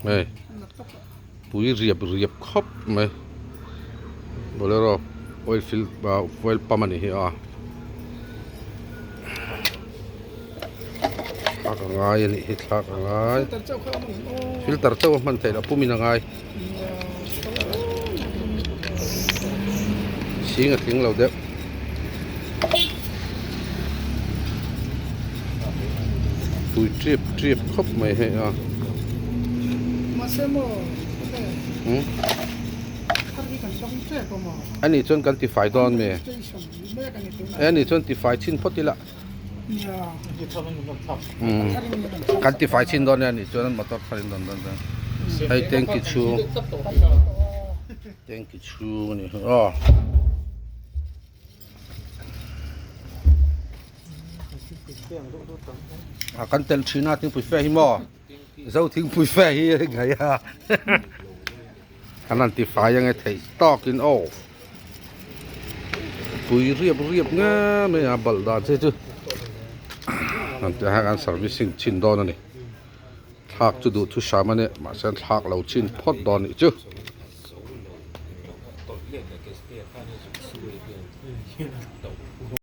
Hei pui riap riap khawp mai bolero oil fill ah oil pump a ni hi a thlak a ngai a nih hi thlak a ngai filter chauh a hman theih loh pumin a ngai chhing a tling lo deuh. Tui trip trip khawp mai hei a. Ani chuan kan tifai dawn mi? Ani chuan tifai chhin phawt ila. Kan tifai chhin dawn nia nih chuan motor thar in dawn dawn chuan hei tanky chhung tanky chhung a ni hi aw. A kan tel thin a thingpui fe hi maw zo thingpui fe hi a ngai a an han tifai ange theih tawkin aw. Pui riap riap nge mai a balh dan che chu an tih hian an servicing chhin dawn a ni thlak chu duh thu hram a ni mahse an thlak lo chhin phawt dawn nih chu.